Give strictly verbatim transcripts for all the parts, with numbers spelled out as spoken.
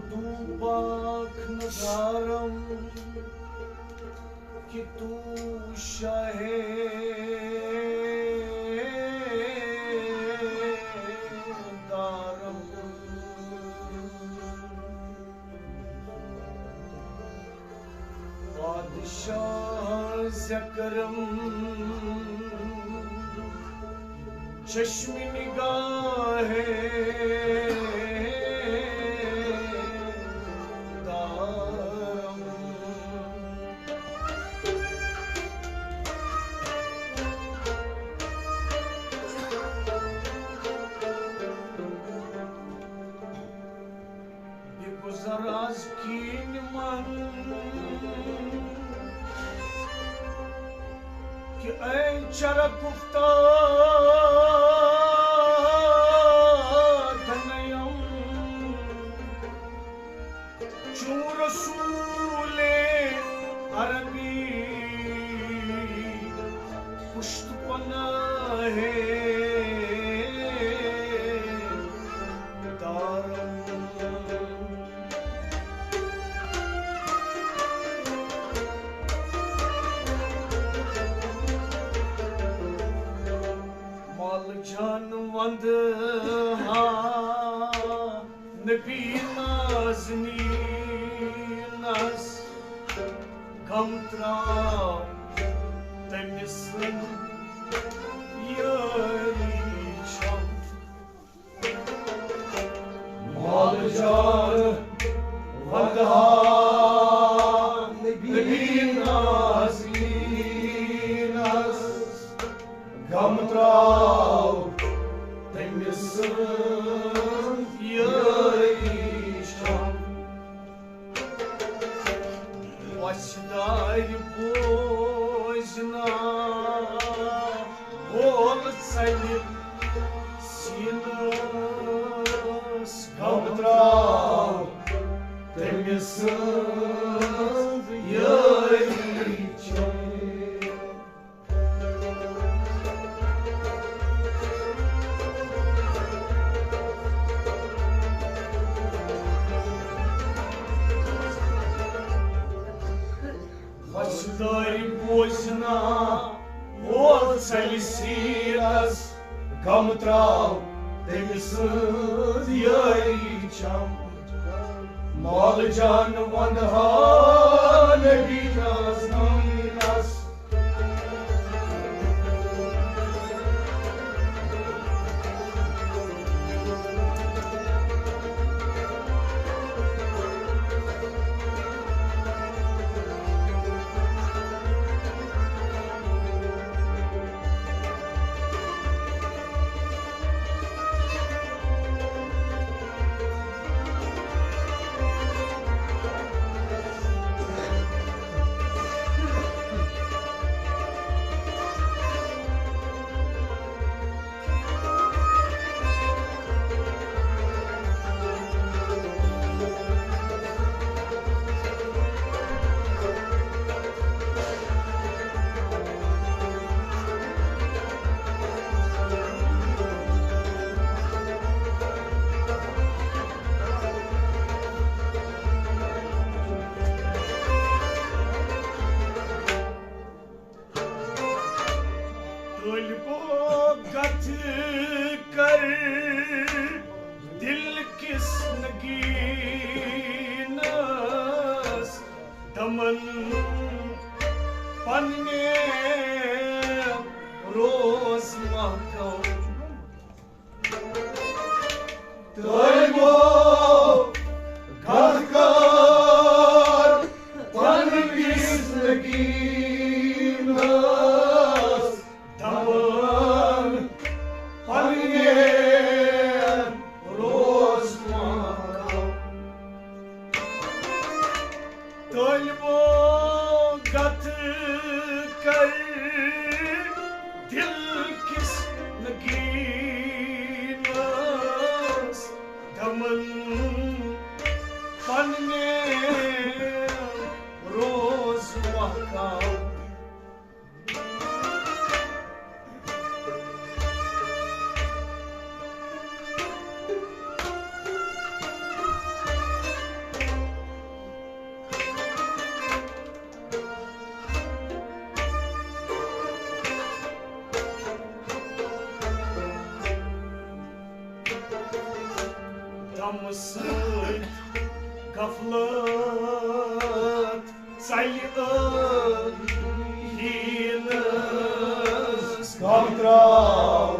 تو پاک ندارم کہ تو شاہ دارم۔ بادشاہ زکرم چشم نگاہ دارم۔ بگذر از کین من کہ ای چرک افتاد نیم۔ چون رسول عربی پشت پناہ دارم۔ مال جان وند ہا نبی نازنینس، غم تراو تٔمۍ سٕنٛز یٲری چھم۔ مال جان وند ہا نبی نازنینس، غم تراو تٔمۍ سٕنٛز یٲری چھم۔ وۄژھِ دارِ بوزنا وول ژلہِ سیٖنس، غم تراو تٔمۍ سٕنٛز یٲری چھم۔ وۄژھِ دارِ بوزنا وول ژلہِ سیٖنس، غم تراو تٔمۍ سٕنٛز یٲری چھم۔ مال جان وند ہا نبی نازنینس۔ طٲلبو گتھ کر دل کِس نگیٖنس، دمن پننہِ روز محکم۔ طٲلبو گتھ کر پننِس نگیٖنس، دپان پننٮ۪ن روز محکم۔ طٲلبو گتھ کر دل کِس نگیٖنس، دمن غمہٕ سۭتۍ غفلت ژلہِ ٲہیٖنس، غم ترٛاو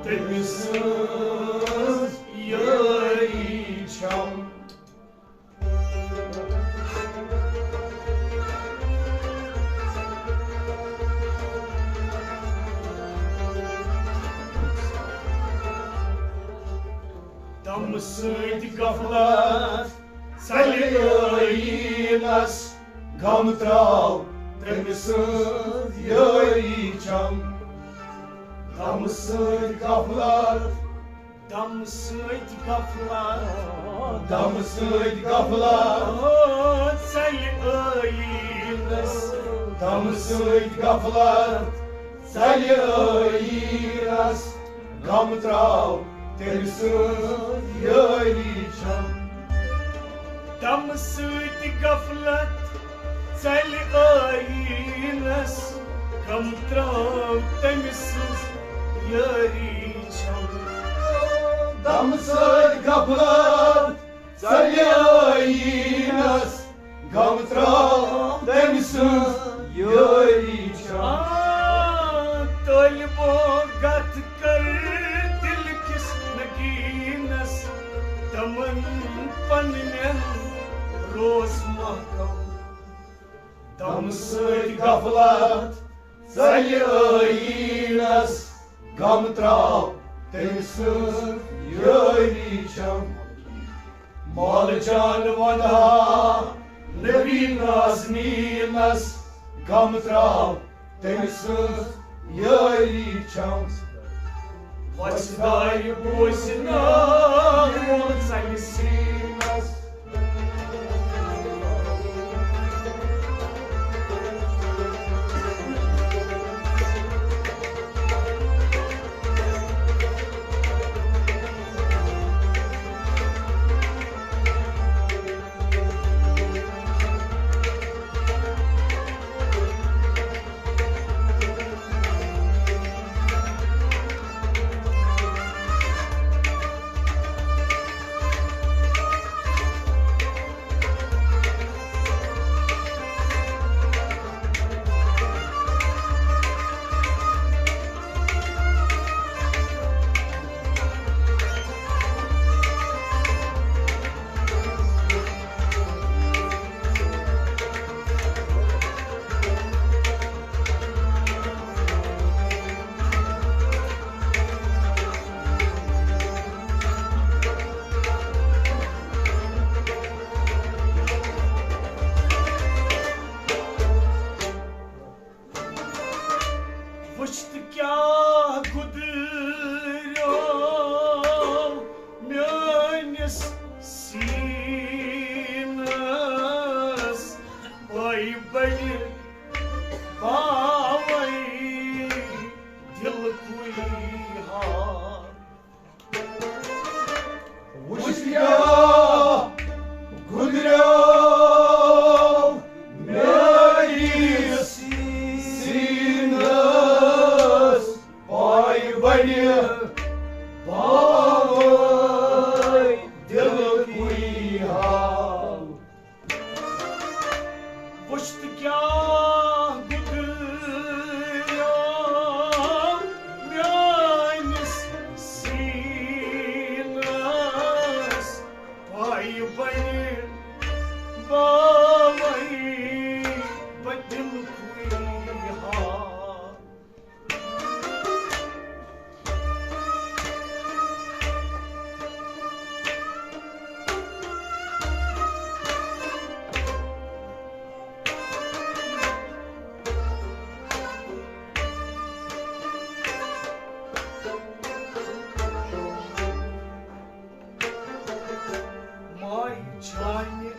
تٔمۍ سٕنٛز یٲری چھم۔ دمہٕ سۭتۍ غفلت ژلہِ ٲییٖنس، غم ترٛاو تٔمۍ سٕنٛز یٲری چھم۔ دمہٕ سۭتۍ غفلت، دمہٕ سۭتۍ غفلت، دمہٕ سۭتۍ غفلت ژلہِ ٲییٖنس، دمہٕ سۭتۍ غفلت ژلہِ ٲییٖنس، غم ترٛاو تٔمۍ سٕنٛز یٲری چھم۔ دمہٕ سۭتۍ غفلت ژلہِ ٲییٖنس، غم ترٛاو تٔمۍ سٕنٛز یٲری چھم۔ دمہٕ سۭتۍ غفلت ژلہِ ٲییٖنس، غم ترٛاو تٔمۍ سٕنٛز یٲری چھم۔ آ، طٲلبو گتھ کر دل کِس نگیٖنس، تمن پننٮ۪ن روز محکم۔ دمہٕ سۭتۍ غفلت ژلہِ ٲییٖنس، غم ترٛاو تٔمۍ سٕنٛز یٲری چھم۔ مال جان ونہا نبی نازنیٖنس، غم ترٛاو تٔمۍ سٕنٛز یٲری چھم۔ وۄژھِ دارِ بوزِ ناو وول ژلہِ سیٖنس۔ وٕچھ تہٕ کیٛاہ گُدریو میٲنِس سیٖنس، پاے بنہِ باوے دِل کُے ہا۔ وٕچھ کیٛاہ گُزریو میٲنِس سیٖنس، پاے بنہِ باوے دِل کُے ہا۔ وٕچھ تہٕ کیٛاہ گُزریو میٲنِس سیٖنس، پاے بنہِ باوے بہٕ دِل کُے ہا۔ ماے چانہِ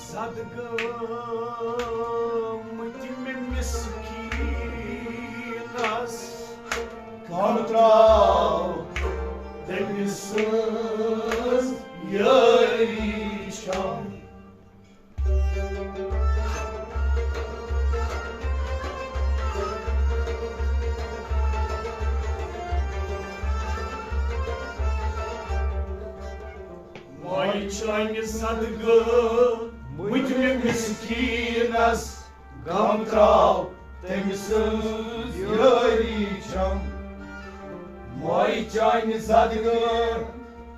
زد گٲمٕتۍ مےٚ مسکیٖنس۔ کم ترٛاو تٔمۍ سٕنٛز یٲری چھم۔ چانہِ صدقہٕ مُجرم مسکینس غم تراو، تٔمۍ سٕنٛز یٲری چھم۔ ماے چانہِ صدقہٕ،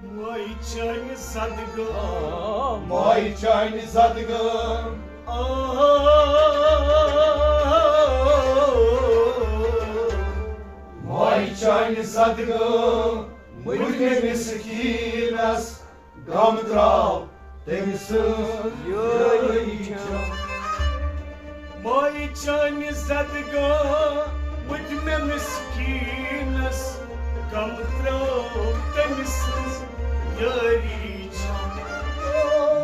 ماے چانہِ صدقہٕ، ماے چانہِ صدقہٕ، ماے چانہِ صدقہٕ، مُجرم مسکینس غم تراو، تٔمۍ سٕنٛز یٲری چھم۔ ماے چانہِ صدقہٕ، مُجرم مسکینس غم تراو، تٔمۍ سٕنٛز یٲری چھم۔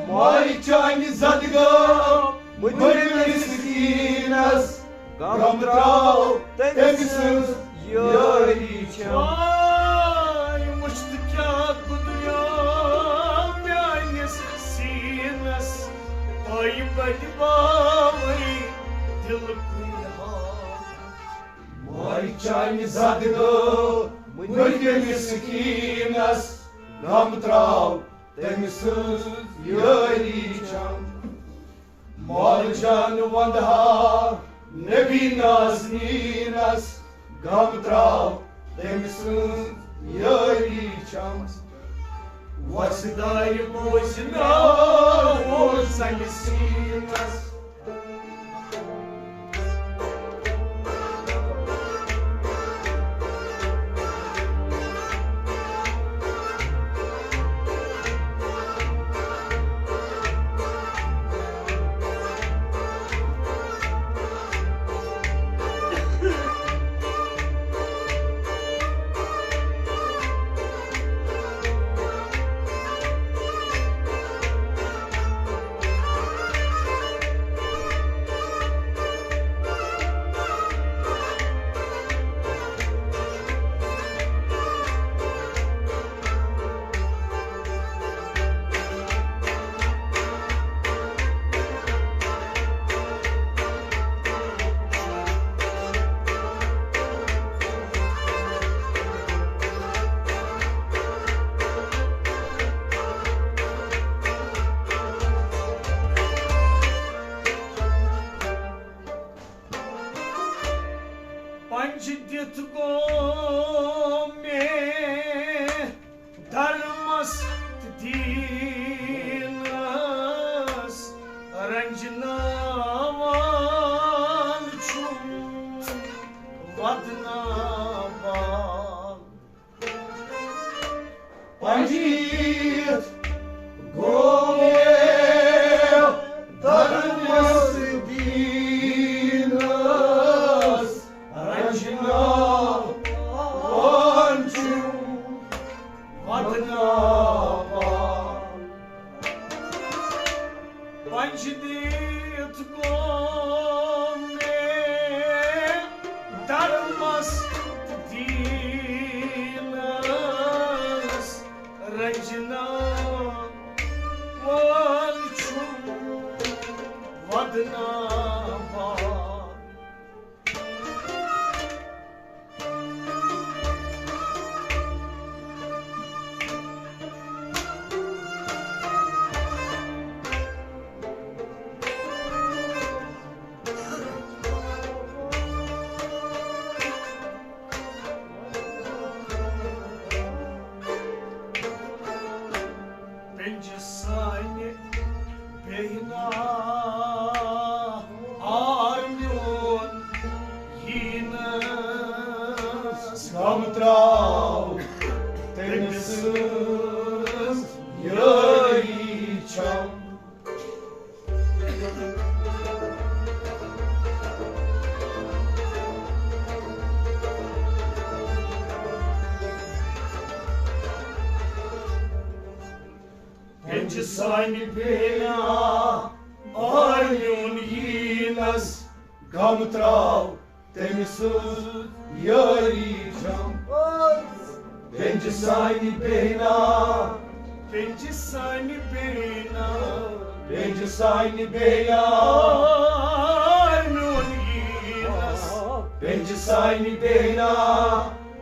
ماے چانہِ صدقہٕ، مُجرم مسکینس غم تراو، تٔمۍ سٕنٛز یٲری چھم۔ واے وُچھ تہٕ کیٛاہ گُزریو میٲنِس سیٖنس، پاے بدِ باوٕے دِل کُنہِ حال۔ ماے چانہِ صدقہٕ، مُجرم مسکینس غم تراو، تٔمۍ سٕنٛز یٲری چھم۔ مال جان ونٛدہا نبی نازنینس، غم تراو، تٔمۍ سٕنٛز یٲری چھم۔ وۄژھ دارِ بوزناوو زنہِ سیٖنس۔ پنجہِ دِتھ گوٚو مےٚ دھرمس تہٕ دیٖنس رنجناوان چھُم ودناوان۔ پنجہِ دِتھ گوٚو مےٚ دھرمس تہٕ دیٖنس رنجناوان چھُم ودناوان۔ پنجہِ دِتھ گوٚو مےٚ دھرمس تہٕ دیٖنس رنجناوان چھُم ودناوان۔ پنجہِ سانہِ بیٚہنا آر میون ییٖنس۔ غم تراو، تٔمۍ سٕنٛز یٲری چھم۔ پنجہِ سانہِ بیٚہنا آر میون ییٖنس۔ غم تراو، تٔمۍ سٕنٛز یٲری چھم۔ پنجہِ سانہِ بیٚہنا، پنجہِ سانہِ بیٚہنا، پنجہِ سانہِ بیٚہنا آر میون ییٖنس۔ پنجہِ سانہِ بیٚہنا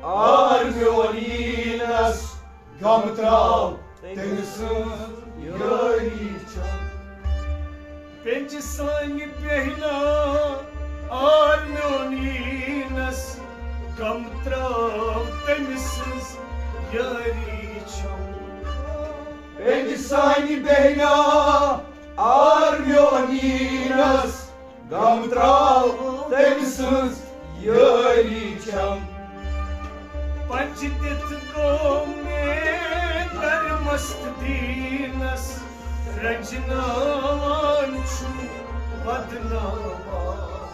آر میون ییٖنس۔ غم تراو، تٔمۍ سٕنٛز یٲری چھم۔ پنجہِ سانہِ بیہنا آر میون یینس، غم تراو تٔمۍ سٕنز یٲری چھم۔ پنجہِ سانہِ بیہنا آر میون یینس، غم تراو تٔمۍ سٕنز یٲری چھم۔ پنجہِ دِتھ گوٚو مےٚ درمست دیٖنس، رنجناوان چھُ بدناوان۔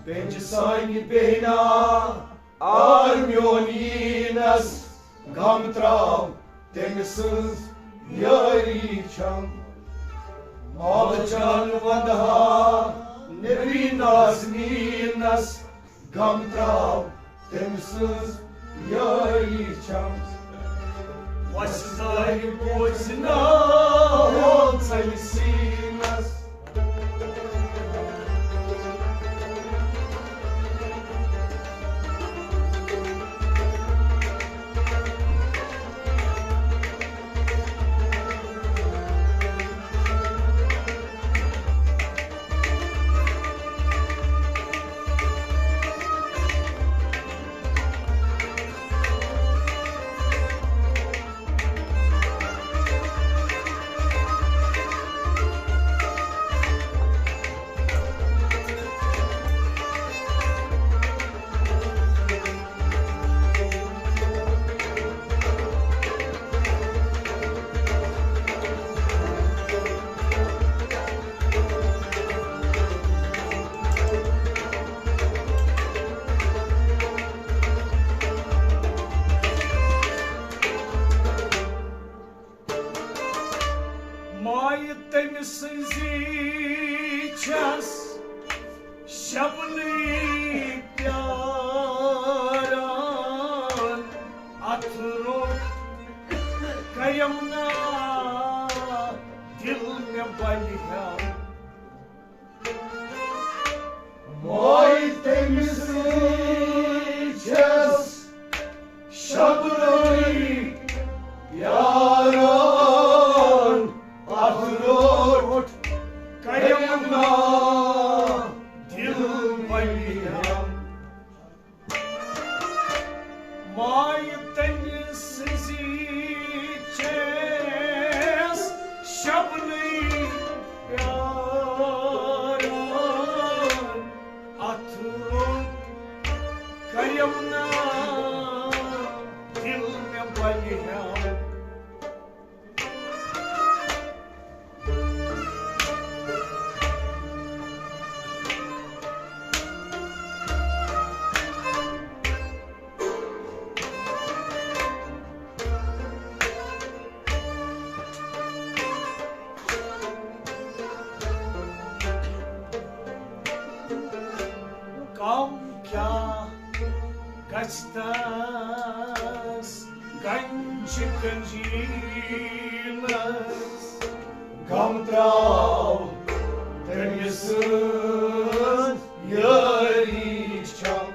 پنجہِ سانہِ بیہنا آر میون یینس، غم تراو تٔمۍ سٕنز یٲری چھم۔ مال جان ونٛدہا نبی نازنینس، غم تراو تٔمۍ سٕنز یٲری چھم۔ وۄسہِ زارِ بوزناو ژلہِ سینس۔ مایہِ تٔمۍ سٕنٛزی چھَس شبنٕے پیاران، اَتھ روٚٹ کَرٮ۪م نا دِل مےٚ بَلہِ ہٮ۪م۔ مایہِ تٔمۍ سٕنٛزی چھَس شبنٕے پیاران، اَتھ روٚٹ کَرٮ۪م نا دِل بَلہِ ہٮ۪م۔ مایہِ تٔمۍ سٕنٛزی چھَس شبنٕے پیاران، اَتھ روٚٹ کَرٮ۪م نا دِل مےٚ بَلہِ ہٮ۪م۔ کم کیا گژھِ تس گنجہِ گنجینس، غم تراو تٔمۍ سٕنٛز یٲری چھم۔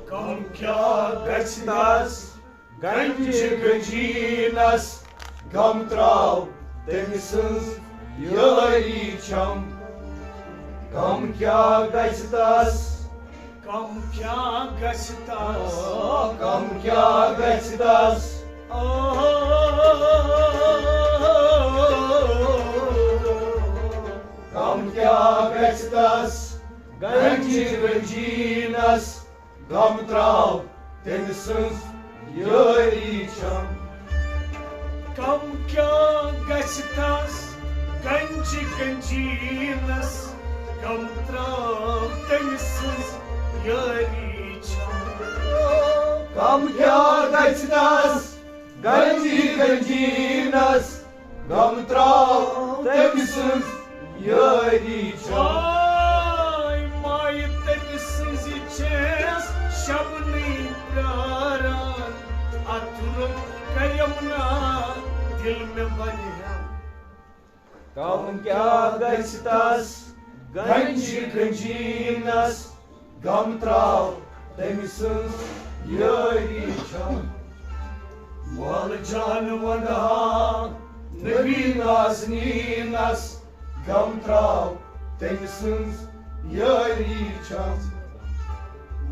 غم کیا گژھِ تس گنجہِ گنجینس، غم تراو تٔمۍ سٕنٛز یٲری چھم۔ غم کیا گژھِ تس؟ غم کیا گژھِ تس؟ غم کیا گژھِ تس؟ غم کیا گژھِ تس؟ گنجہِ گنجینس، غم تراو تٔمۍ سٕنٛز یٲری چھم۔ غم کیا گژھِ تس گنجہِ گنجینس، غم تراو تٔمۍ سٕنٛز یٲری چھم۔ غم کیا گژھِ تس گنجہِ گنجینس، غم تراو تٔمۍ سٕنٛز یٲری چھم۔ آے مایہِ تٔمۍ سٕنٛزِ چھَس شبنٕے پیاران، اَتھ روٚٹ کَرٮ۪م نا دِل مےٚ بَلہِ ہٮ۪م۔ کم کیٛاہ گژھِ تس گنجہِ گنجینس، غم ترٛاو تٔمۍ سٕنٛز یٲری چھم۔ مول جان ونٛدہا نبی نازنینس، غم ترٛاو تٔمۍ سٕنٛز یٲری چھم۔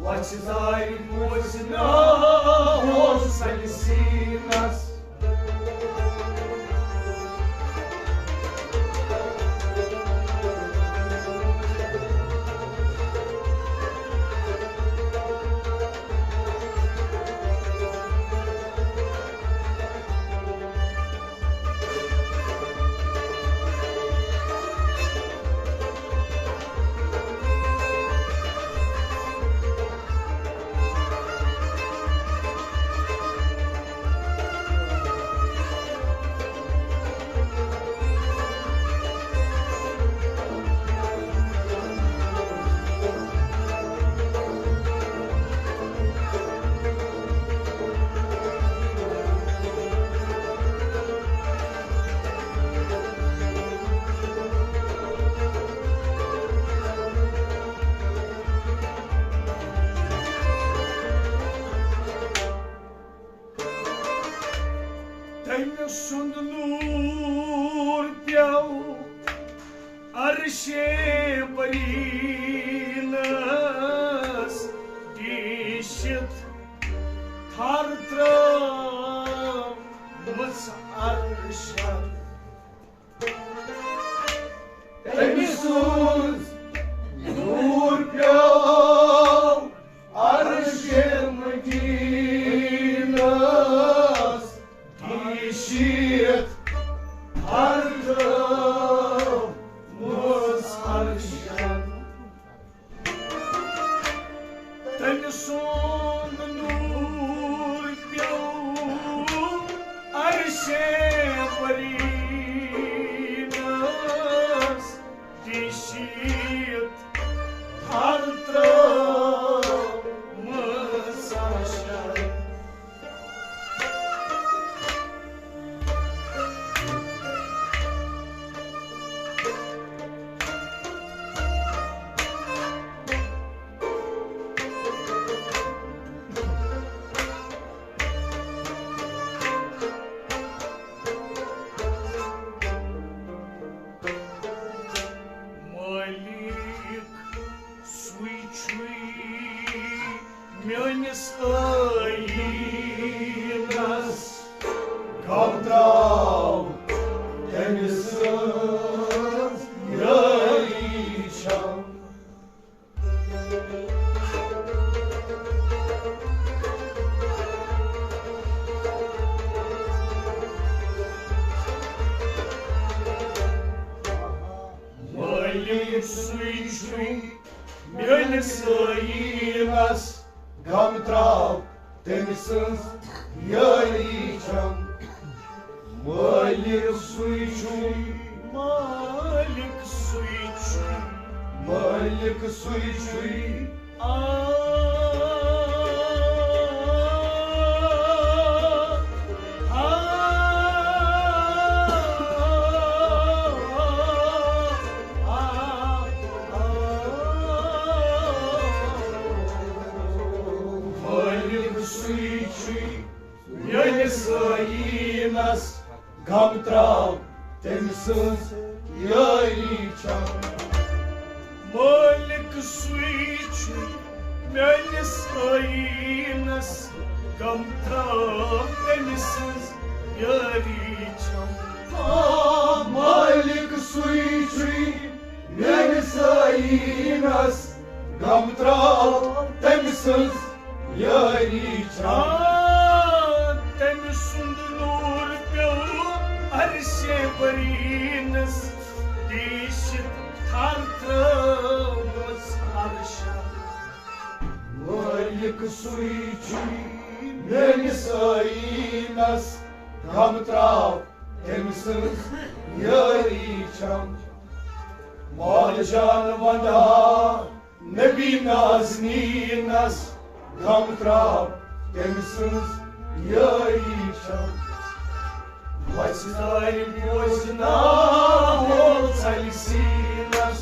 وۄژھِ زارِ بوزِ مےٚ ہوس سنہِ سینس۔ تٔمۍ سُنٛد نوٗر پیوٚو عرشِ بریٖنَس ٹیٖشِتھ، تھر ترٲومٕژ عرشَن۔ تٔمۍ سُنٛد نوٗر پیوٚو عرشِ مدیٖنَس ٹیٖشِتھ، تھر ترٲومٕژ عرشَن۔ تٔمۍ سُنٛد نوٗر پیوٚو عرشِ بریٖنَس ٹیٖشِتھ، تھر ترٲومٕژ عرشَن۔ مٲلِک سُے چھُے میٲنِس ٲییٖنَس، غم ترٛاو تٔمۍ سٕنٛز یٲری چھم۔ مٲلِک سُے چھُے میٲنِس ٲییٖنَس، غم ترٛاو تٔمۍ سٕنٛز یٲری چھم۔ مٲلِک سُے چھُے، مٲلِک سُے چھُے، مٲلِک سُے چھُے۔ آ، آ، آ، آ، آ۔ مٲلِک سُے چھُے میٲنِس ٲییٖنَس، غم ترٛاو تٔمۍ سٕنٛز یٲری چھم۔ مٲلِک سُے چھُ میٲنِس ٲییٖنَس، غم ترٛاو تٔمۍ سٕنٛز یٲری چھم۔ آ، مٲلِک سُے چھُے میٲنِس ٲییٖنَس، غم ترٛاو تٔمۍ سٕنٛز یٲری چھم۔ آ، تٔمۍ سُنٛد نوٗر پیوٚو عرشِ بریٖنَس، ٹیٖشِتھ تھر ترٲومٕژ عرشَن۔ مٲلِک سُے چھُے میٲنِس ٲییٖنَس، غم ترٛاو تٔمۍ سٕنٛز یٲری چھم۔ مول جان ونٛدہا نبی نازنینس، غم ترٛاو تٔمۍ سٕنٛز یٲری چھم۔ وۄژھِ دارِ بوزناوو ژَلہِ سیٖنَس۔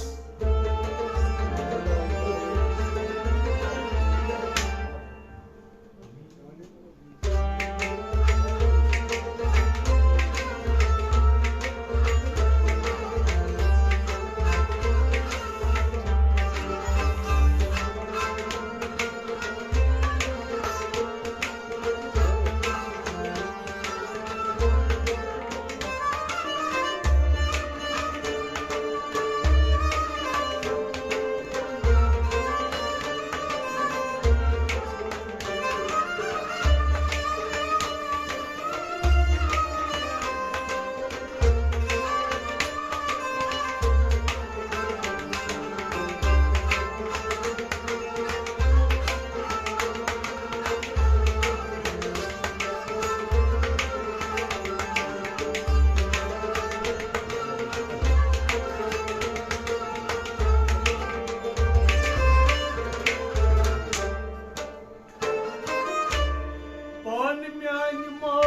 پان میانہِ ما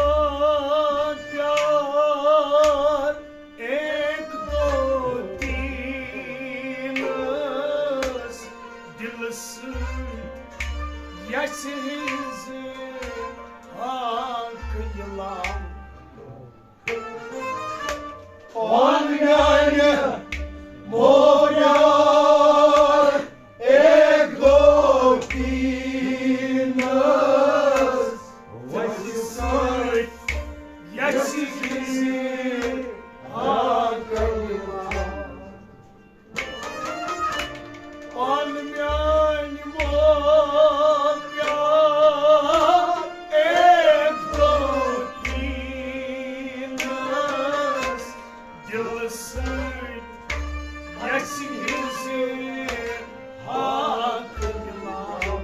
پیار ایک دو تین ٲس دِلہٕ سۭتۍ یژھِ ہٕنٛزِ ہاکہٕ یِلان۔ پان میانہِ مو پیار ایک دو تین ٲس وۄزِ سۭتۍ یژھِ ہٕنٛزِ ہاکہٕ یِلان۔ پان میانہِ مو پیار ایک دو تین ٲس دِلہٕ سۭتۍ یژھِ ہٕنٛزِ ہاکہٕ یِلان۔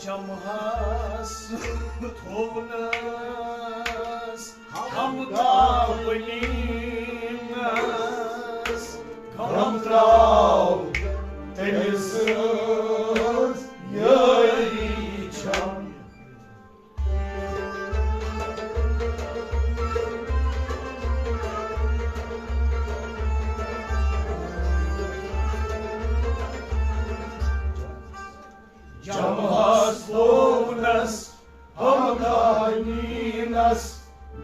جمہس تھوونس ہمداونی نس غم تراو تٔمۍ سٕنٛز یٲری چھم۔ جمہس تھوونس ہمداونی نس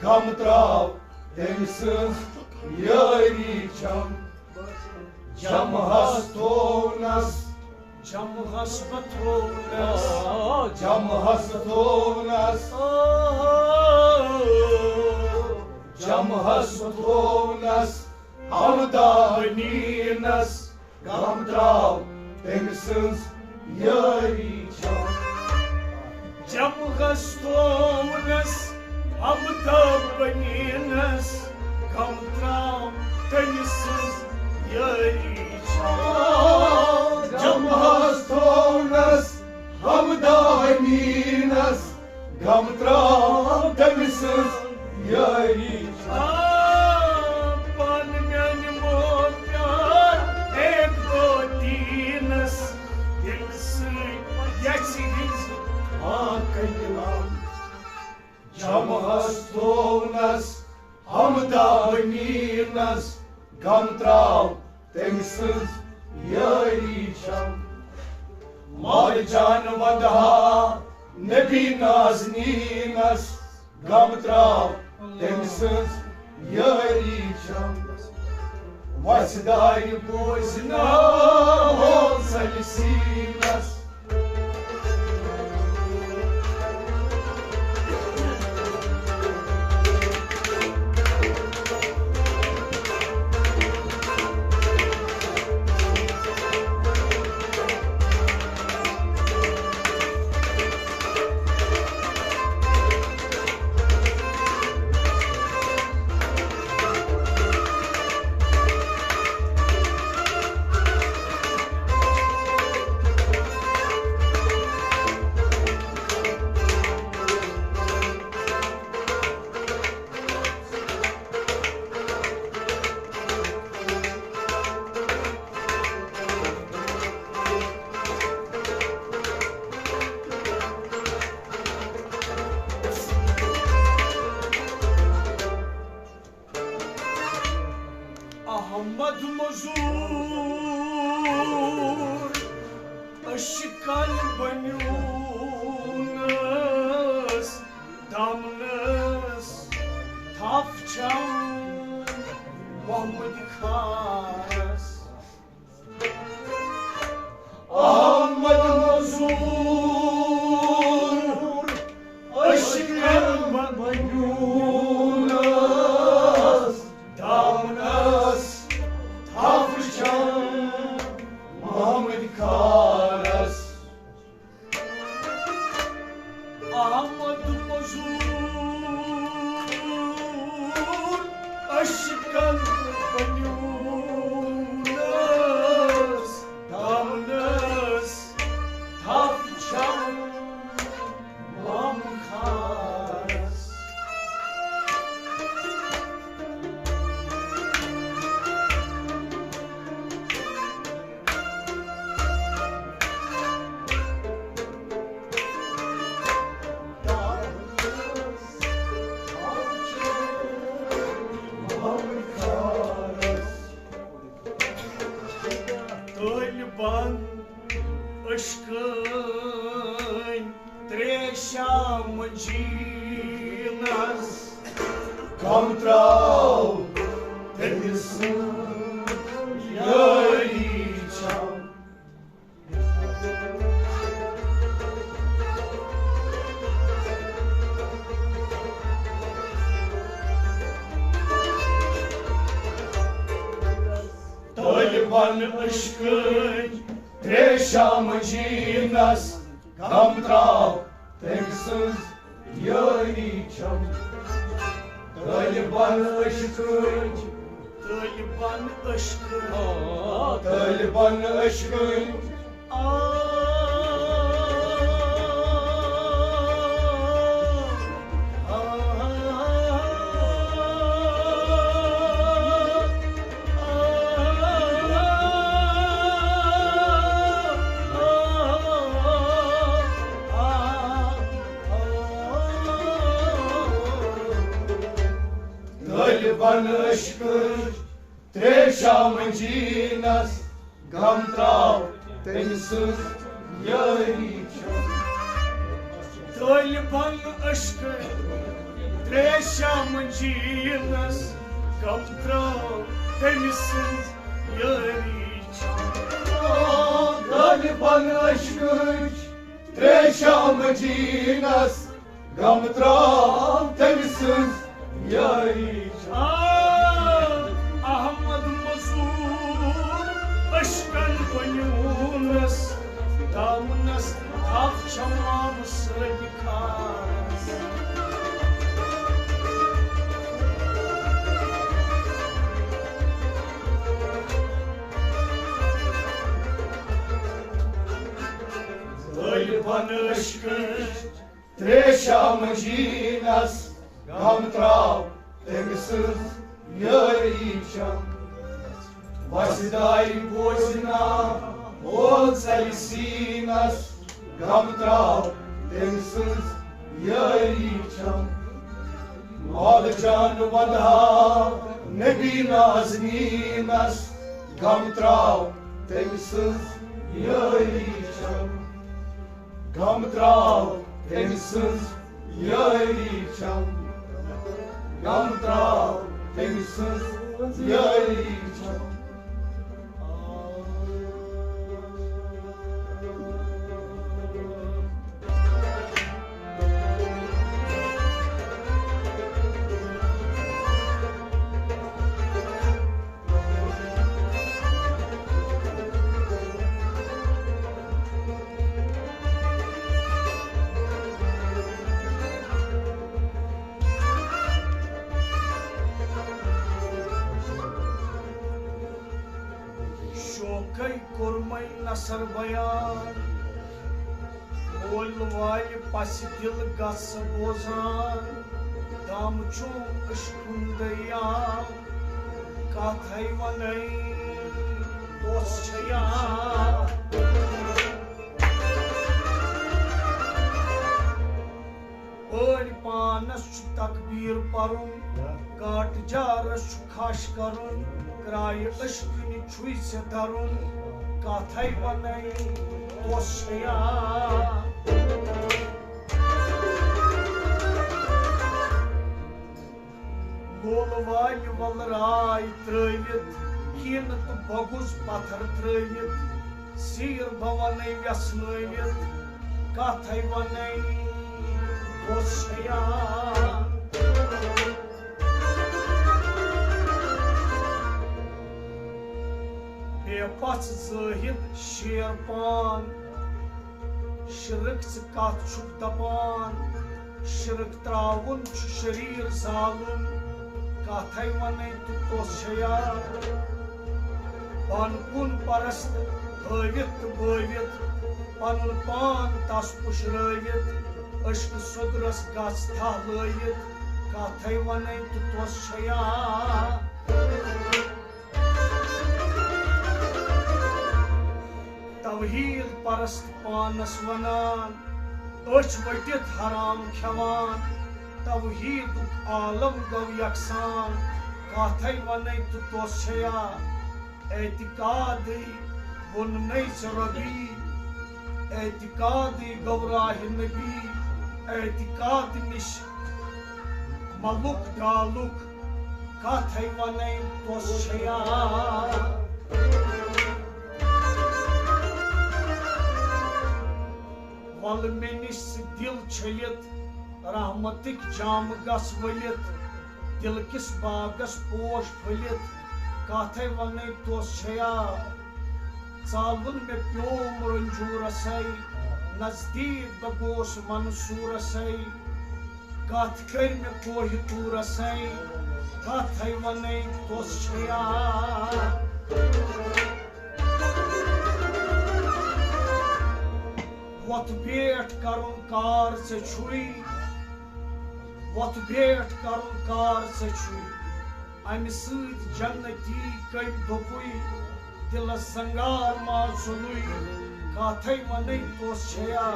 غم تراو تٔمۍ سٕنٛز یٲری چھم۔ جمہس تھوونس، جمہس بہٕ تھوونس، جمہس تھوونس، جمہس بہٕ تھوونس ہمداونی نس غم تراو تٔمۍ سٕنٛز یٲری چھم۔ جمہس تھوونس ہمداونی نس غم تراو تٔمۍ سٕنٛز یٲری چھم۔ جمہس تھوونس ہمداونی نس غم تراو تٔمۍ سٕنٛز یٲری چھم۔ آ، پان میانہِ مو پیار ایک دو تینس دِلہٕ سۭتۍ یژھِ ہٕنٛزِ ہاکہٕ یِلان۔ جمہس تھوونس ہمداونی نس غم تراو تٔمۍ سٕنٛز یٲری چھم۔ مارجان ودہا نبی نازنینس غم تراو تٔمۍ سٕنٛز یٲری چھم۔ وۄژھِ دارِ بوزناوو ژَلہِ سیٖنس۔ کارس۔ احمد مزور اشکن بنیونس، دامنس تھپھ چھم مامہٕ خانس۔ طٲلبن عشقٕنۍ تریشہ منجینس، غم تراو تٔمۍ سٕنٛز یٲری چھم۔ طٲلبن عشقٕنۍ تریشہ منجینس، غم تراو تٔمۍ سٕنٛز یٲری چھم۔ طٲلبن عشقٕنۍ، طٲلبن عشقٕنۍ، آ، طٲلبن عشقٕنۍ، آ، آ، آ، طٲلبن عشقٕچ تریشہ منجینس، غم تراو تٔمۍ سٕنٛز یٲری چھم۔ طٲلبن عشقٕچ تریشہ منجینس، غم تراو تٔمۍ سٕنٛز یٲری چھم۔ طٲلبن عشقٕچ تریشہ منجینس، غم تراو تٔمۍ سٕنٛز یٲری چھم۔ آ، احمد مزور عشقن بنیونس، دامنس تھپھ چھم مامہٕ سٕنٛدِ خانس۔ طٲلبن عشقٕچ تریشہ منجینس، غم تراو تٔمۍ سٕنٛز یٲری چھم۔ وسہِ دارِ بوزِ نا اول ژلہِ سینس، غم تراو تٔمۍ سٕنٛز یٲری چھم۔ مولہٕ جان ونٛدہا نبی نازنینس، غم تراو تٔمۍ سٕنٛز یٲری چھم۔ غم تراو تٔمۍ سٕنٛز یٲری چھم، غم تراو تٔمۍ سٕنٛز یٲری چھم۔ شوقے کوٚرمَے نثر بیان، مول والہِ پسہِ دِل گژھ بوزان، دام چھُم عشقُن دٔریاو، کتھے ونے توس چھیا۔ پٲرۍ پانس چھُ تکبیر پرُن، کاٹہٕ جارس چھُ کھش کرُن، کرایہِ عشقٕنہِ چھُے ژےٚ درُن، کتھے ونے توس چھیا۔ گول والہِ ول راے ترٲوِتھ، کینہٕ تہٕ بۄگُز پتھر ترٲوِتھ، سیٖر بہ ونے ویژھنٲوِتھ، کتھے ونے توس چھیا۔ بے پژھ زٲہد شیر پان، شرک ژٕ کتھ چھُکھ دپان؟ شرک تراوُن چھُ شریر زالُن، کتھے ونے تہٕ توٚژھ چھیا۔ پن کُن پرست ہٲوِتھ تہٕ بٲوِتھ، پنُن پان تس پُشرٲوِتھ، عشقہٕ سوٚدرس گژھ تھاہ لٲوِتھ، کتھے ونے تہٕ توٚژھ چھیا۔ توحید پرست پانس ونان، أچھ ؤٹِتھ حرام کھٮ۪وان۔ توحیدُک عالم گوٚو یکسان، کتھے ونے تہٕ توٚژھ چھیا۔ اعتقادٕے ووٚن نے ژےٚ رۄبی، اعتقادٕے گوٚو راہِ نبی۔ اعتقاد نِش ملُک ڈالُک، کتھے ونے توٚژھ چھیا۔ ول مےٚ نِش ژٕ دِل چھٔلِتھ، رحمتٕکۍ جامہٕ گژھ ؤلِتھ، دِل کِس باغس پوش پھٔلِتھ، کتھے ونے توٚژھ چھیا۔ ژالُن مےٚ پیوم رنجورسے، نزدیک بہٕ گوس منصورسے، کتھ کٔر مےٚ کوہہِ طورسے، کتھے ونے توٚژھ چھیا۔ وۄتھ بیٹھ کرُن کار ژےٚ چھُے، وۄتھ بیٹھ کرُن کار ژےٚ چھُے۔ امہِ سۭتۍ جنتی کٔمۍ دوٚپُے، دِلس زنگار ما ژوٚلُے، کتھے ونے توٚژھ چھیا۔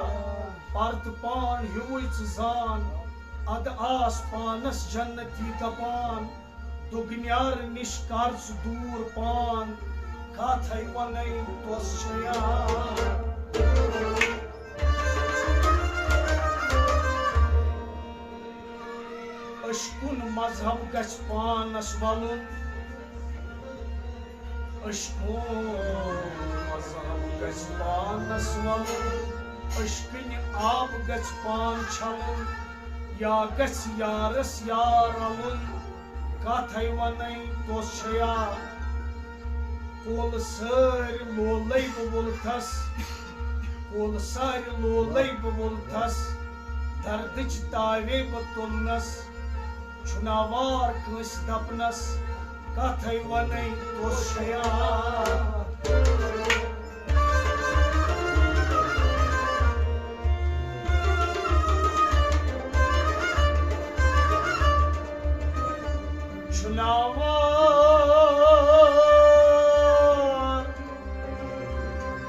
پردٕ پان ہیوٗے ژٕ زان، ادٕ آس پانس جنتی دپان، دُگنیار نِش کر ژٕ دوٗر پان، کتھے ونے توٚژھ چھیا۔ عشقُن مذہب گژھِ پانس ولُن، عشقُن مذہب گژھِ پانس ولُن، عشقٕنہِ آب گژھِ پان چھلُن، یا گژھِ یارس یار رلُن، کتھے ونے توٚژھ چھیا۔ کول سٲرۍ لولے بہٕ وولتھس، کول سارِ لولے بہٕ وولتھس، دردٕچ تاوے بہٕ تُلنس، چھُناوار کٲنٛسہِ دپنس، کتھے ونے توٚژھ چھیا۔ چھُناوار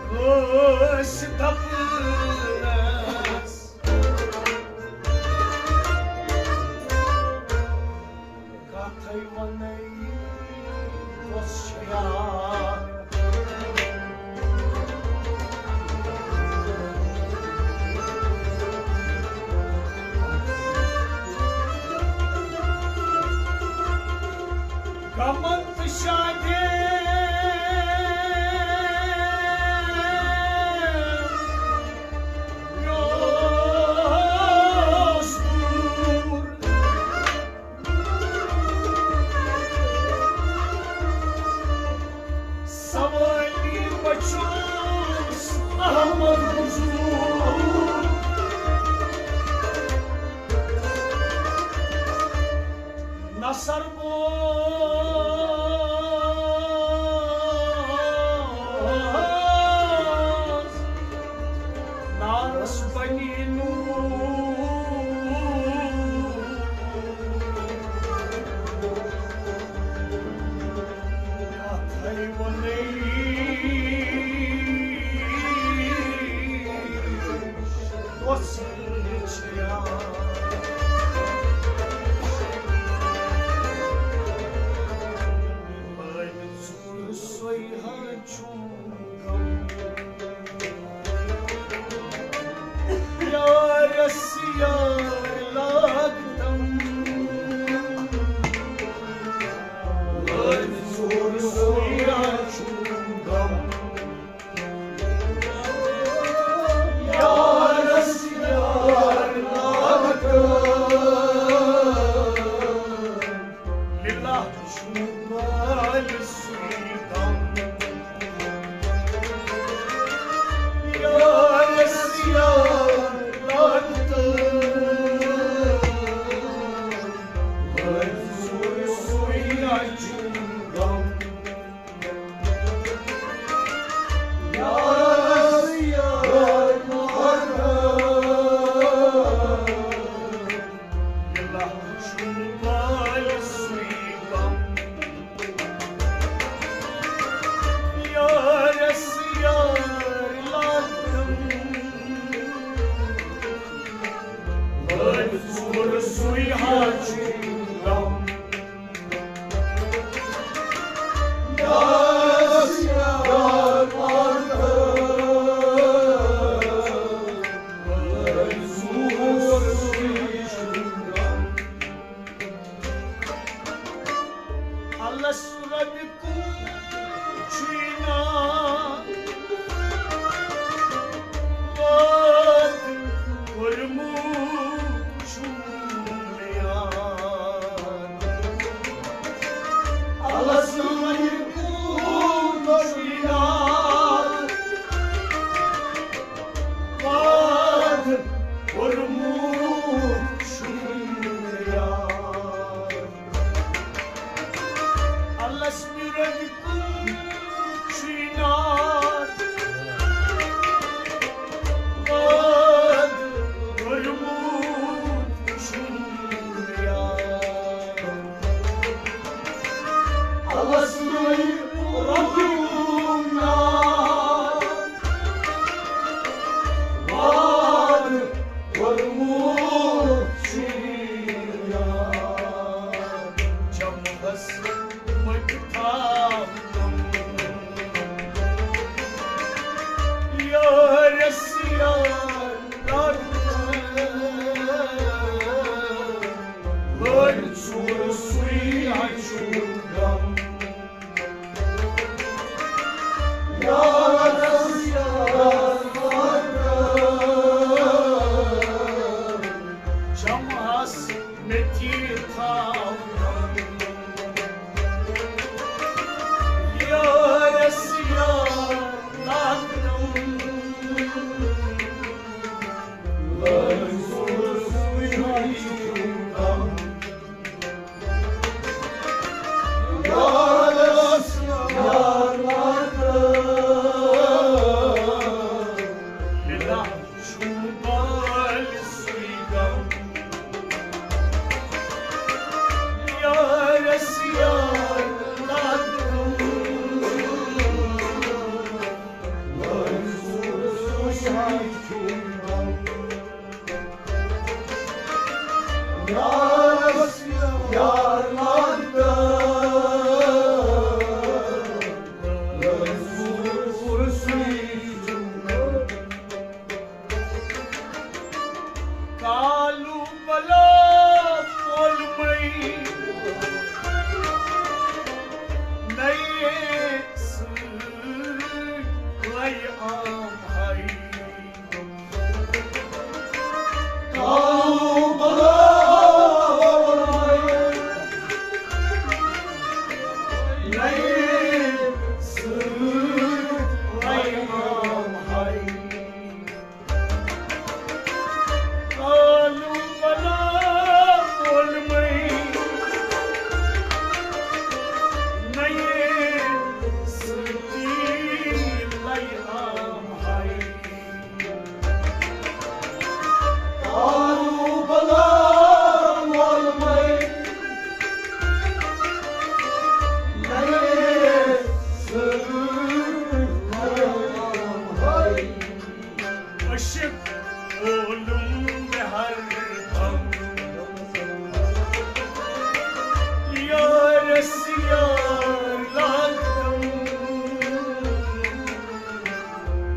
کٲنٛسہِ دپنس، کتھے ونے توٚژھ چھیا۔ غمن تہٕ شادین یارس یار لگتن، لٲج ژوٗر سُے۔ کالو بلا پولمے نئے سۭتۍ لے عام ہائی۔ کالو بلا پولمے نئے سۭتۍ لے عام ہائی۔ کالو بلا پولمے نئے سۭتۍ لے عام ہائی۔ کالو بلا پولمے نئے سۭتۍ لے عام ہائی۔ عشق اولم مےٚ ہر دم۔ یارس یار لاگتم۔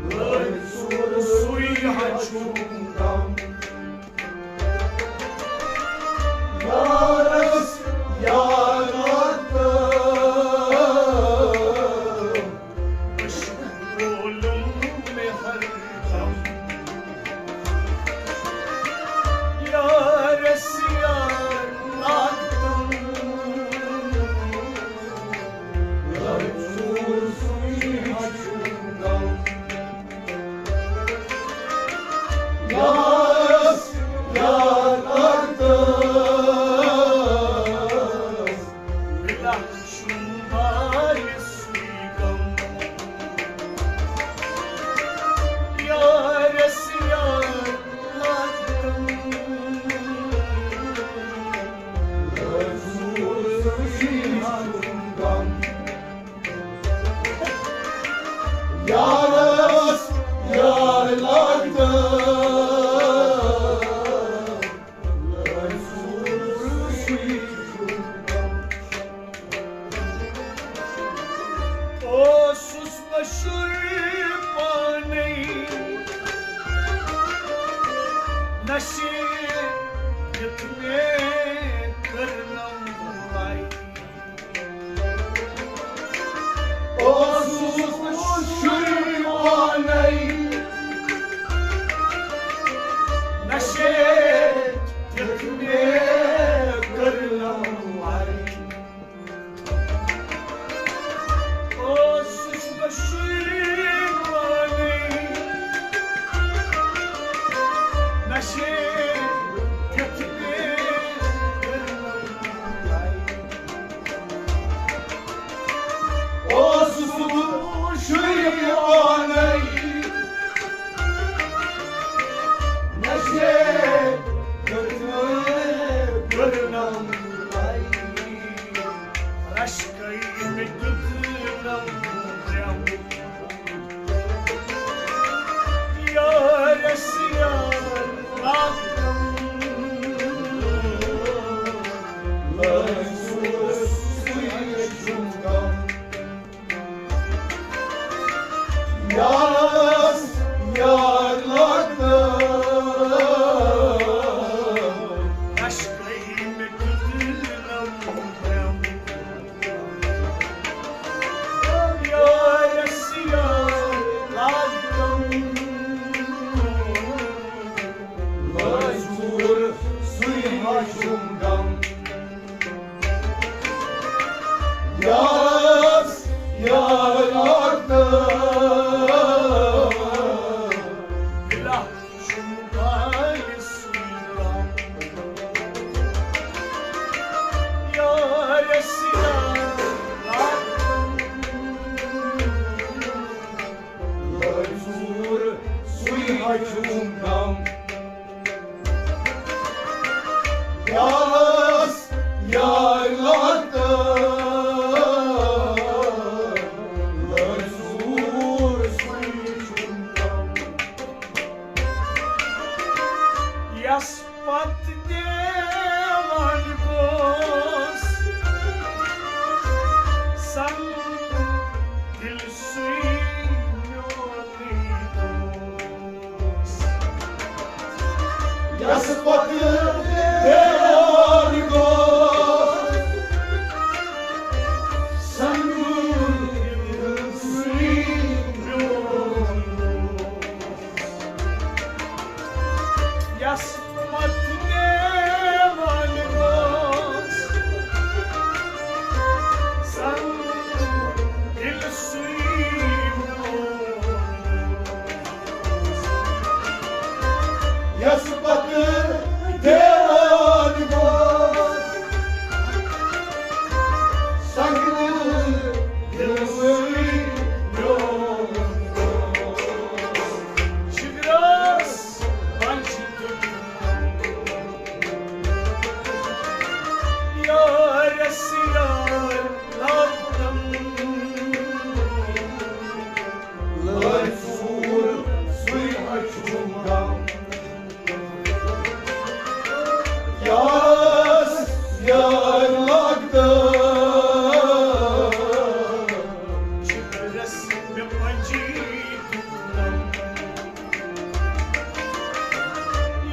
لٲج ژوٗر سُے ہا چھُم غم۔ یارس یار لاگتم۔ عشق اولم مےٚ ہر دم۔ یارس یار لاگتم۔ لٲج ژوٗر سُے ہا چھُم غم۔ یارس یار لاگتم۔ بلا شمبال سوی غم۔ یارس یار لاگتم۔ لٲج ژوٗر سُے ہا چھُم غم۔ یارس یار لاگتم۔ اوسُس بہٕ شُر پانے نشے یُتھ مےٚ کٔرنم لے۔ اوسُس بہٕ شُر پانے نشے یُتھ مےٚ کٔرنم لے۔ اوسُس بہٕ شُر پانے نشے یُتھ مےٚ کٔرنم لے۔ اوسُس بہٕ شُر پانے نشے یُتھ مےٚ کٔرنم لے۔ رشکے مےٚ دیُت نم برٛم۔ یارس یار لاگتم۔ لٲج ژوٗر سُے چھُم غم۔ یارس یار لاگتم۔ عشقے مےٚ دیُت نم برٛم۔ یارس یار لاگتم۔ لٲج ژوٗر سُے ہا چھُم غم۔ یارس یار لاگتم۔ بلا شمبال سوی غم۔ یارس یار لاگتم۔ لٲج ژوٗر سُے ہا چھُم غم۔ یارس یار لاگتم۔ لٲج ژوٗر سُے چھُم غم۔ یس پتہٕ تہِ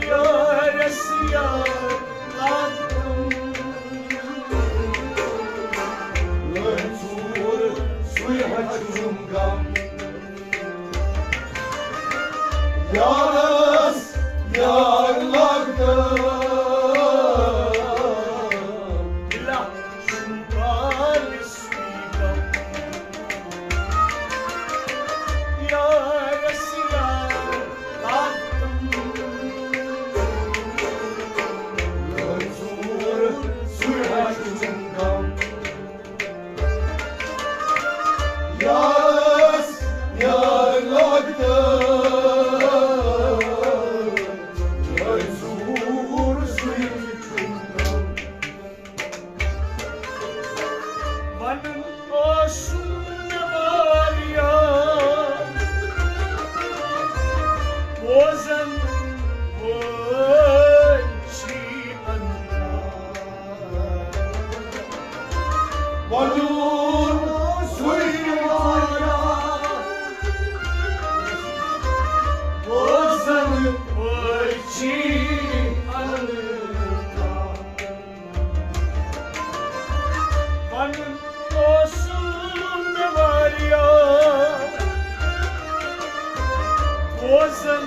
یارس یار لاگتم، لٲنٛژ ژوٗر سُے ہا چھُم غم۔ یارس یار لاگتم، دِلہ چھُم کالس ونان اوسُم نہٕ واریاہ، بوزن وٲلۍ چھی انداز۔ ونان سُے واریاہ، بوزن وٲلۍ چھی انداز۔ ونان اوسُم نہٕ واریاہ، بوزن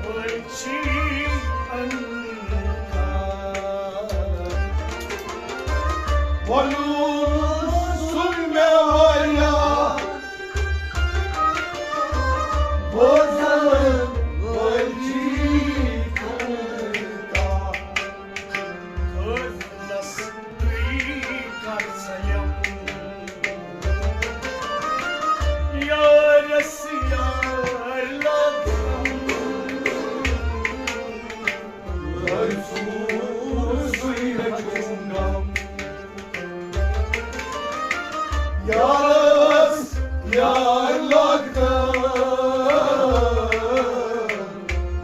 وٲلۍ چھی انداز۔ ونان اوسُم نہٕ واریاہ، بوزن وٲلۍ چھی انداز۔ قٲفلس تُہۍ کر سلیم، یارس یار لاگتم۔ لٲنٛژ ژوٗر سُے ہا چھُم غم۔ یارس یار لاگتم،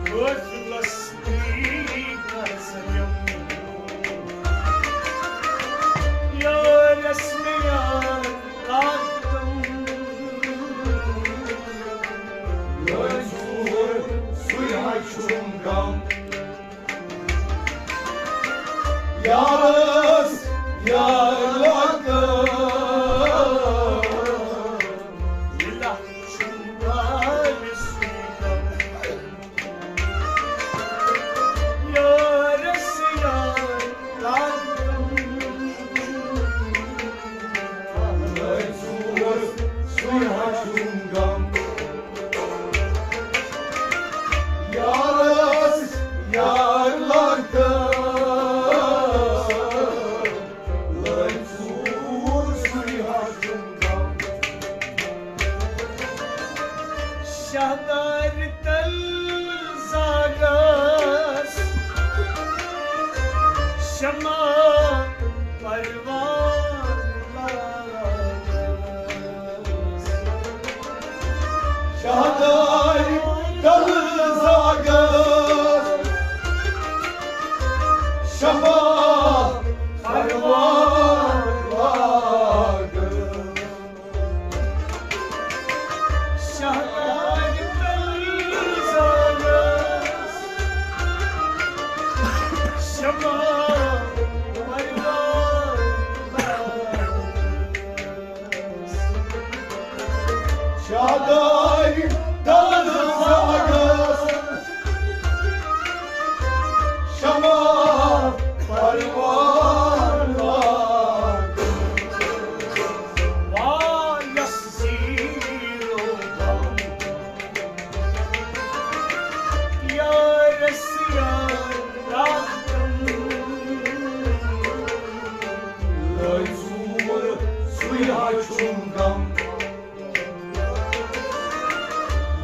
قٲفلس تُہۍ کر سلیم، یارس یار لاگتم۔ لٲنٛژ ژوٗر سُے ہا چھُم غم۔ یارس یار لاگتم، دِلہ چھُم کالس غم۔ یارس یار لاگتم، لٲنٛژ ژوٗر سُے ہا چھُم غم۔ یارس یار لاگتم، لٲنٛژ ژوٗر سُے ہا چھُم غم۔ شاہدارِ تل زاگس، شمع پروان لاگس۔ شاہدارِ تل زاگس، شمع پروان لاگس۔ شاہدارِ تل زاگس، شمع پروان لاگس۔ شاہدارِ تل زاگس، شمع پروان لاگس۔ وایس زیرو غم، یارس یار لاگتم۔ لٲنٛژ ژوٗر سُے ہا چھُم غم۔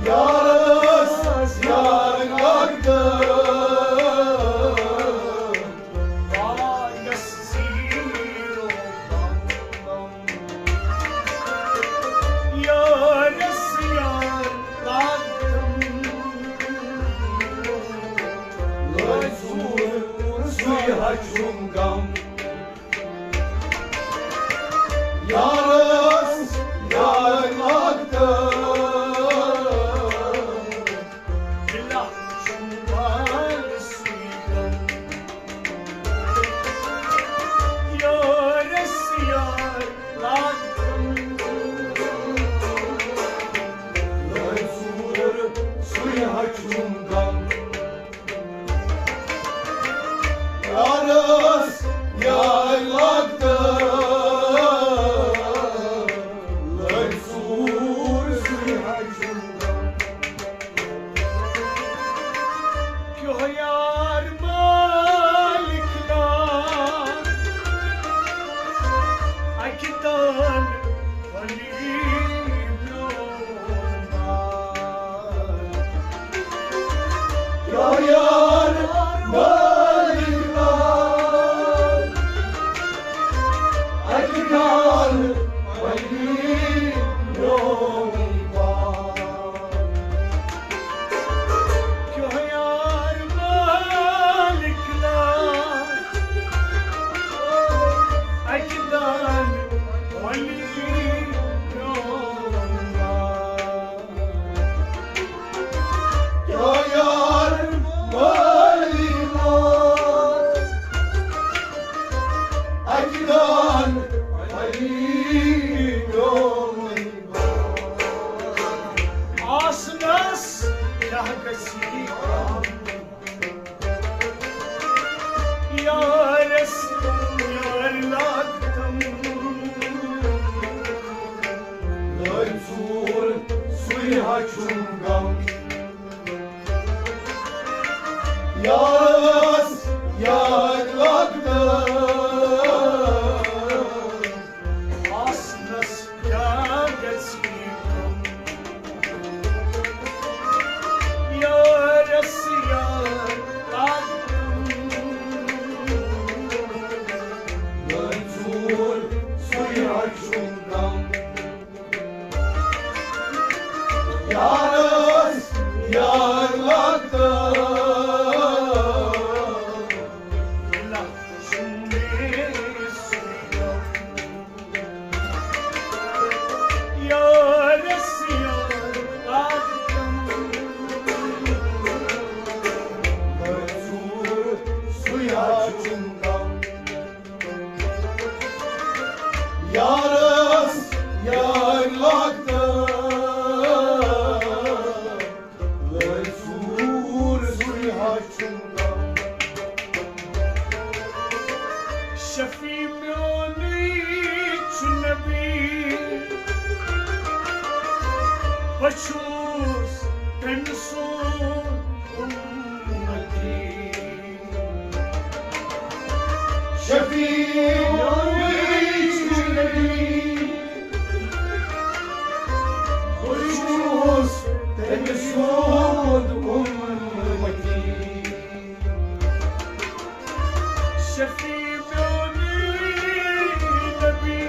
یارس یار لاگتم، وایس زیرو غم۔ یارس یار لاگتم، لٲنٛژ ژوٗر سُے ہا چھُم غم۔ یارس یار لاگتم، گژھی کم۔ یارس یار لاگتم، لٲج ژوٗر سُے ہا چھُم غم۔ یارس یار لاگتم، آسنس کیٛاہ گژھِ کم۔ یارس یار لاگتم، لٲج ژوٗر سُے ہا چھُم غم۔ یارس یار لاگتم، لٲج ژوٗر سُے ہا چھُم غم۔ یارس یار لاگتم، لٲج ژوٗر سُے ہا چھُم غم۔ یارس یار لاگتم، لٲج ژوٗر سُے ہا چھُم غم۔ شفیع میونٕے چھُ نبی، بہٕ چھُس تٔمۍ سُنٛد اُمتی۔ شفیع میونٕے چھُ نبی، بہٕ چھُس تٔمۍ سُنٛد اُمتی۔ شفیع میونٕے نبی،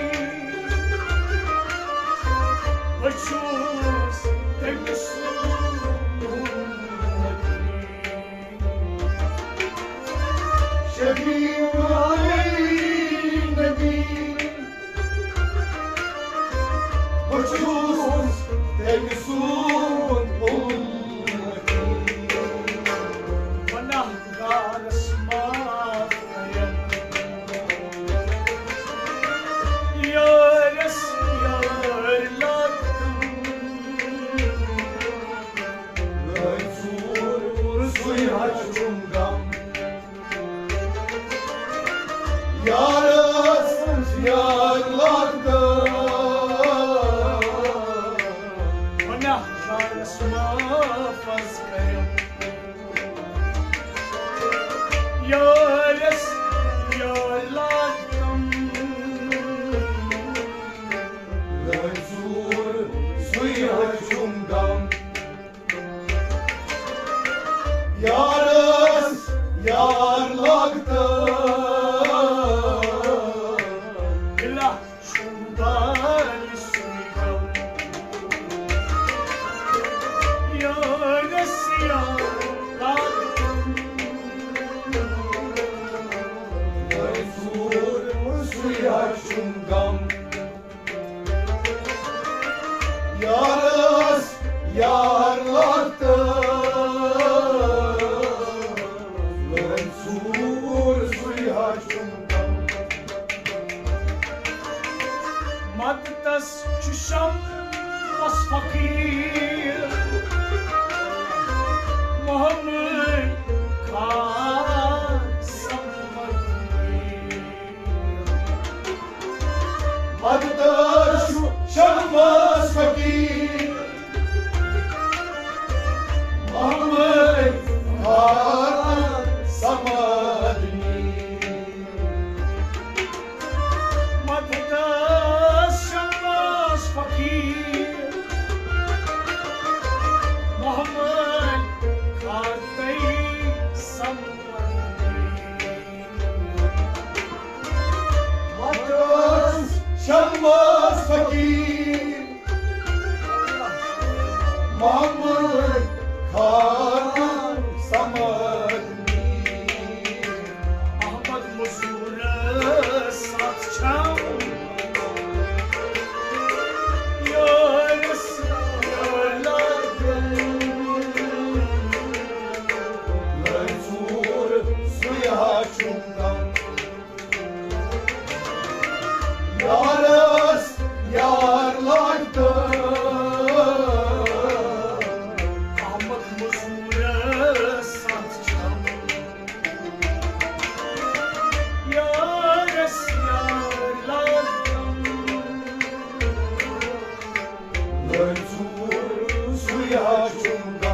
بہٕ چھُس تٔمۍ سُنٛد اُمتی۔ شفیع میونٕے نبی، بہٕ چھُس تٔمۍ سُنٛد اُمتی۔ گناہگارس معاف کرن، یارس یار لاگتم، لٲج ژوٗر سُے ہا چھُم غم۔ یارس یار لاگتم، گناہگارس معاف حظ کرن۔ یارس یار لاگتم، لٲج ژوٗر سُے ہا چھُم غم۔ یارس یار لاگتم، بلا شوٗبال سُے غم۔ یارس یار لاگتم، لٲج ژوٗر سُے ہا چھُم غم۔ یارس یار لاگتم، لٲج ژوٗر سُے ہا چھُم غم۔ مددس چھُ شمس فقیٖر، محمد خان سمدنی۔ مددس چھُ شمس فقیٖر، محمد خان سمدنی۔ مددس شمس فقیٖر، محمد خان تئی سمدنی۔ مددس شمس فقیٖر، محمد خان سمدنی۔ احمد مزورس ساتھ چھم، یارس یار لاگتم، لٲج ژوٗر سُے ہا چھُم غم۔ یارس یار لاگتم، احمد مزور آسُن۔